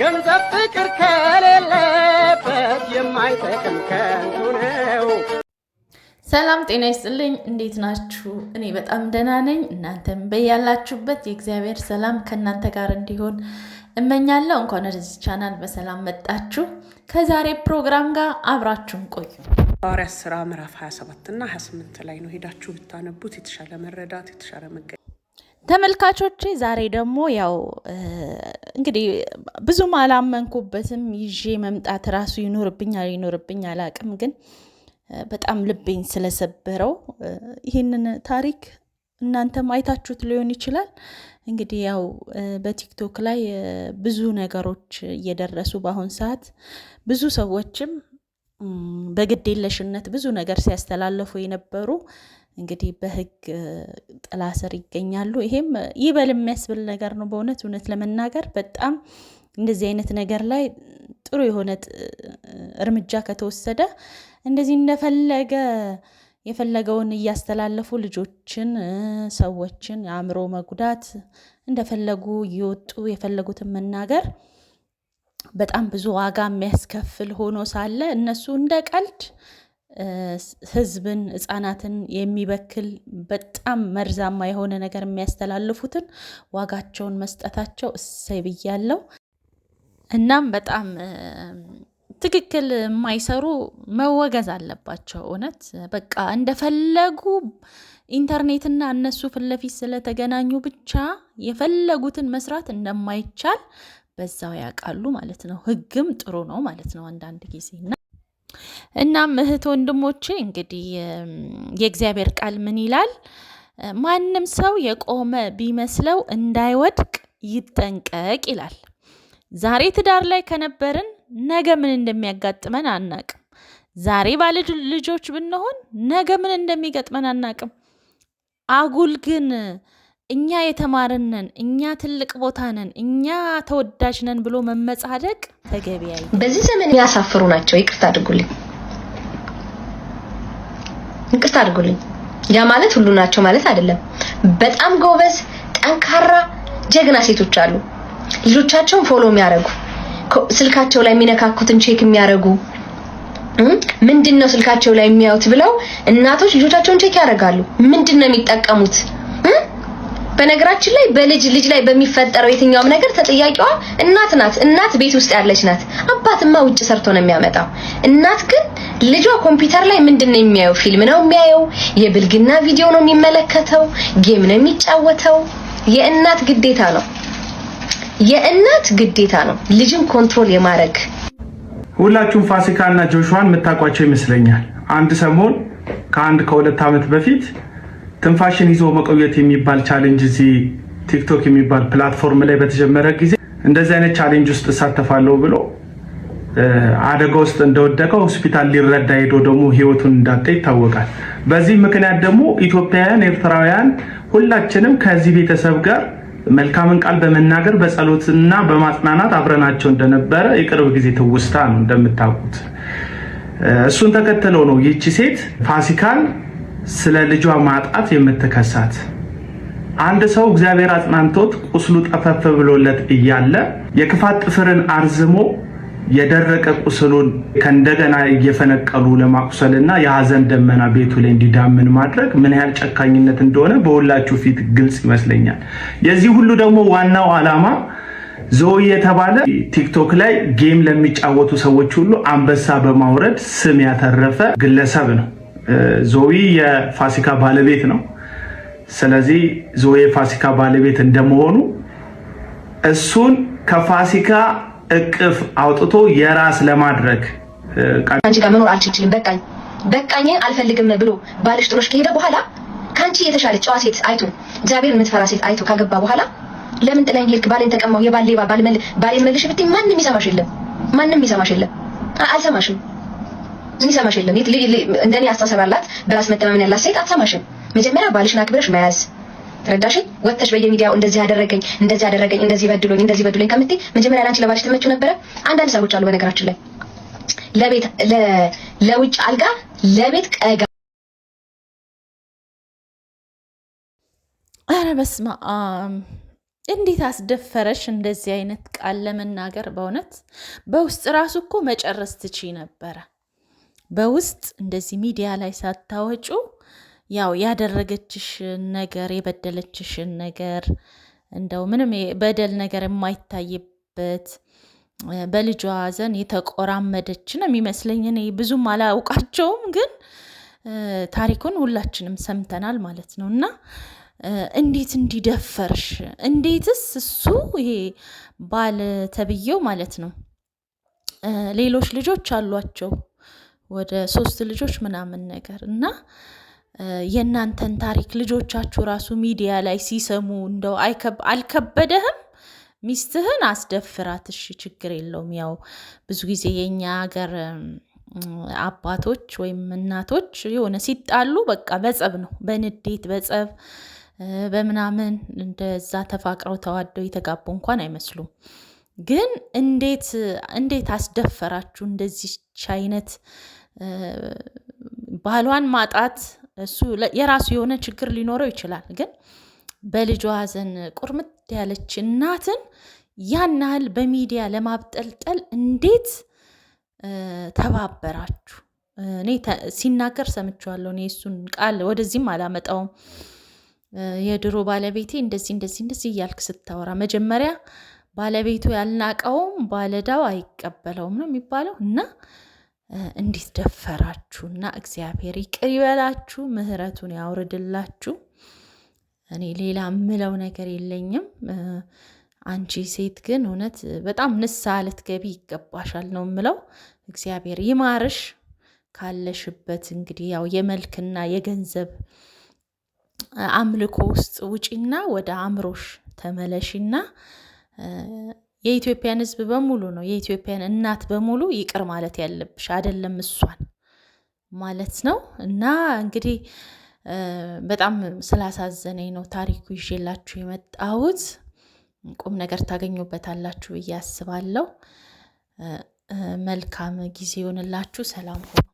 ገንዘብ ፍቅር ከሌለበት የማይጠቅም ከንቱ ነው። ሰላም ጤና ይስጥልኝ። እንዴት ናችሁ? እኔ በጣም ደህና ነኝ። እናንተም በያላችሁበት የእግዚአብሔር ሰላም ከእናንተ ጋር እንዲሆን እመኛለሁ። እንኳን ወደዚህ ቻናል በሰላም መጣችሁ። ከዛሬ ፕሮግራም ጋር አብራችሁን ቆዩ። ሐዋርያት ስራ ምዕራፍ 27 እና 28 ላይ ነው። ሄዳችሁ ብታነቡት የተሻለ መረዳት የተሻለ መገ ተመልካቾቼ ዛሬ ደግሞ ያው እንግዲህ ብዙም አላመንኩበትም። ይዤ መምጣት ራሱ ይኖርብኛል ይኖርብኝ አላቅም፣ ግን በጣም ልቤን ስለሰበረው ይህንን ታሪክ እናንተም አይታችሁት ሊሆን ይችላል። እንግዲህ ያው በቲክቶክ ላይ ብዙ ነገሮች እየደረሱ በአሁን ሰዓት ብዙ ሰዎችም በግዴለሽነት ብዙ ነገር ሲያስተላልፉ የነበሩ እንግዲህ በሕግ ጥላ ስር ይገኛሉ። ይሄም ይበል የሚያስብል ነገር ነው። በእውነት እውነት ለመናገር በጣም እንደዚህ አይነት ነገር ላይ ጥሩ የሆነ እርምጃ ከተወሰደ እንደዚህ እንደፈለገ የፈለገውን እያስተላለፉ ልጆችን፣ ሰዎችን አእምሮ መጉዳት እንደፈለጉ እየወጡ የፈለጉትን መናገር በጣም ብዙ ዋጋ የሚያስከፍል ሆኖ ሳለ እነሱ እንደ ቀልድ ሕዝብን ሕፃናትን የሚበክል በጣም መርዛማ የሆነ ነገር የሚያስተላልፉትን ዋጋቸውን መስጠታቸው እሰይ ብያለሁ። እናም በጣም ትክክል የማይሰሩ መወገዝ አለባቸው። እውነት በቃ እንደፈለጉ ኢንተርኔትና እነሱ ፊት ለፊት ስለተገናኙ ብቻ የፈለጉትን መስራት እንደማይቻል በዛው ያውቃሉ ማለት ነው። ህግም ጥሩ ነው ማለት ነው አንዳንድ ጊዜ። እናም እህት ወንድሞቼ እንግዲህ የእግዚአብሔር ቃል ምን ይላል? ማንም ሰው የቆመ ቢመስለው እንዳይወድቅ ይጠንቀቅ ይላል። ዛሬ ትዳር ላይ ከነበርን ነገ ምን እንደሚያጋጥመን አናቅም። ዛሬ ባለ ልጆች ብንሆን ነገ ምን እንደሚገጥመን አናቅም። አጉል ግን እኛ የተማርነን፣ እኛ ትልቅ ቦታ ነን፣ እኛ ተወዳጅ ነን ብሎ መመጻደቅ ተገቢ አይ በዚህ ዘመን ያሳፍሩ ናቸው። ይቅርታ አድርጉልኝ፣ ይቅርታ አድርጉልኝ። ያ ማለት ሁሉ ናቸው ማለት አይደለም። በጣም ጎበዝ፣ ጠንካራ፣ ጀግና ሴቶች አሉ። ልጆቻቸውን follow የሚያደርጉ፣ ስልካቸው ላይ የሚነካኩትን check የሚያደርጉ፣ ምንድን ነው ስልካቸው ላይ የሚያዩት ብለው እናቶች ልጆቻቸውን check ያደርጋሉ። ምንድን ነው የሚጠቀሙት? በነገራችን ላይ በልጅ ልጅ ላይ በሚፈጠረው የትኛውም ነገር ተጠያቂዋ እናት ናት። እናት ቤት ውስጥ ያለች ናት። አባትማ ውጭ ሰርቶ ነው የሚያመጣው። እናት ግን ልጇ ኮምፒውተር ላይ ምንድን ነው የሚያየው? ፊልም ነው የሚያየው? የብልግና ቪዲዮ ነው የሚመለከተው? game ነው የሚጫወተው? የእናት ግዴታ ነው። የእናት ግዴታ ነው ልጅን control የማድረግ። ሁላችሁም ፋሲካ እና ጆሹዋን የምታውቋቸው ይመስለኛል። አንድ ሰሞን ከአንድ ከሁለት ዓመት በፊት ትንፋሽን ይዞ መቆየት የሚባል challenge እዚህ ቲክቶክ የሚባል platform ላይ በተጀመረ ጊዜ እንደዚህ አይነት challenge ውስጥ እሳተፋለሁ ብሎ አደጋ ውስጥ እንደወደቀ፣ ሆስፒታል ሊረዳ ሄዶ ደግሞ ህይወቱን እንዳጣ ይታወቃል። በዚህ ምክንያት ደግሞ ኢትዮጵያውያን፣ ኤርትራውያን ሁላችንም ከዚህ ቤተሰብ ጋር መልካምን ቃል በመናገር በጸሎትና በማጽናናት አብረናቸው እንደነበረ የቅርብ ጊዜ ትውስታ ነው እንደምታውቁት። እሱን ተከትለው ነው ይህቺ ሴት ፋሲካን ስለ ልጇ ማጣት የምትከሳት። አንድ ሰው እግዚአብሔር አጽናንቶት ቁስሉ ጠፈፍ ብሎለት እያለ የክፋት ጥፍርን አርዝሞ የደረቀ ቁስሉን ከእንደገና እየፈነቀሉ ለማቁሰልና የሀዘን ደመና ቤቱ ላይ እንዲዳምን ማድረግ ምን ያህል ጨካኝነት እንደሆነ በሁላችሁ ፊት ግልጽ ይመስለኛል። የዚህ ሁሉ ደግሞ ዋናው ዓላማ ዞይ የተባለ ቲክቶክ ላይ game ለሚጫወቱ ሰዎች ሁሉ አንበሳ በማውረድ ስም ያተረፈ ግለሰብ ነው። ዞዊ የፋሲካ ባለቤት ነው። ስለዚህ ዞዊ የፋሲካ ባለቤት እንደመሆኑ እሱን ከፋሲካ እቅፍ አውጥቶ የራስ ለማድረግ አንቺ ጋር መኖር አልችልም፣ በቃኝ በቃኝ አልፈልግም ብሎ ባልሽ ጥሎሽ ከሄደ በኋላ ከአንቺ የተሻለ ጨዋ ሴት አይቶ፣ እግዚአብሔር የምትፈራ ሴት አይቶ ካገባ በኋላ ለምን ጥለኝ ሄድክ? ባሌን ተቀማሁ፣ የባል ሌባ፣ ባሌን መልሽ ብትይ ማንም ይሰማሽ የለም። ማንም ይሰማሽ የለም። አልሰማሽም። የሚሰማሽ የለም። እንደኔ አስተሳሰብ ያላት፣ በራስ መተማመን ያላት ሴት አትሰማሽም። መጀመሪያ ባልሽን አክብረሽ መያዝ፣ ተረዳሽኝ? ወጥተሽ በየሚዲያው እንደዚህ ያደረገኝ፣ እንደዚህ ያደረገኝ፣ እንደዚህ በድሎኝ፣ እንደዚህ በድሎኝ ከምትይ መጀመሪያ ላንቺ ለባልሽ ትመጪው ነበረ። አንዳንድ ሰዎች አሉ በነገራችን ላይ ለቤት ለውጭ አልጋ ለቤት ቀጋ። ኧረ በስመ አብ! እንዴት አስደፈረሽ እንደዚህ አይነት ቃል ለመናገር? በእውነት በውስጥ ራሱ እኮ መጨረስ ትቺ ነበረ። በውስጥ እንደዚህ ሚዲያ ላይ ሳታወጩ ያው ያደረገችሽን ነገር የበደለችሽን ነገር እንደው ምንም በደል ነገር የማይታይበት በልጇ ሐዘን የተቆራመደች ነው የሚመስለኝ። እኔ ብዙም አላውቃቸውም፣ ግን ታሪኩን ሁላችንም ሰምተናል ማለት ነው። እና እንዴት እንዲደፈርሽ እንዴትስ እሱ ይሄ ባል ተብዬው ማለት ነው ሌሎች ልጆች አሏቸው ወደ 3 ልጆች ምናምን ነገር እና የእናንተን ታሪክ ልጆቻችሁ ራሱ ሚዲያ ላይ ሲሰሙ እንደው አልከበደህም? ሚስትህን አስደፍራት፣ እሺ ችግር የለውም። ያው ብዙ ጊዜ የኛ ሀገር አባቶች ወይም እናቶች የሆነ ሲጣሉ በቃ በጸብ ነው፣ በንዴት በጸብ በምናምን እንደዛ ተፋቅረው ተዋደው የተጋቡ እንኳን አይመስሉም። ግን እንዴት አስደፈራችሁ? እንደዚች አይነት ባሏን ማጣት እሱ የራሱ የሆነ ችግር ሊኖረው ይችላል። ግን በልጇ ሐዘን ቁርምት ያለች እናትን ያን ያህል በሚዲያ ለማብጠልጠል እንዴት ተባበራችሁ? እኔ ሲናገር ሰምቼዋለሁ። እኔ እሱን ቃል ወደዚህም አላመጣውም። የድሮ ባለቤቴ እንደዚህ እንደዚህ እንደዚህ እያልክ ስታወራ መጀመሪያ ባለቤቱ ያልናቀውም ባለዳው አይቀበለውም ነው የሚባለው። እና እንዴት ደፈራችሁ? እና እግዚአብሔር ይቅር ይበላችሁ፣ ምሕረቱን ያውርድላችሁ። እኔ ሌላ ምለው ነገር የለኝም። አንቺ ሴት ግን እውነት በጣም ንስሐ ልትገቢ ይገባሻል ነው ምለው። እግዚአብሔር ይማርሽ ካለሽበት እንግዲህ ያው የመልክና የገንዘብ አምልኮ ውስጥ ውጪና ወደ አእምሮሽ ተመለሺና የኢትዮጵያን ሕዝብ በሙሉ ነው የኢትዮጵያን እናት በሙሉ ይቅር ማለት ያለብሽ አይደለም እሷን ማለት ነው። እና እንግዲህ በጣም ስላሳዘነኝ ነው ታሪኩ ይዤላችሁ የመጣሁት። ቁም ነገር ታገኙበታላችሁ ብዬ አስባለሁ። መልካም ጊዜ ይሆንላችሁ። ሰላም ሁኑ።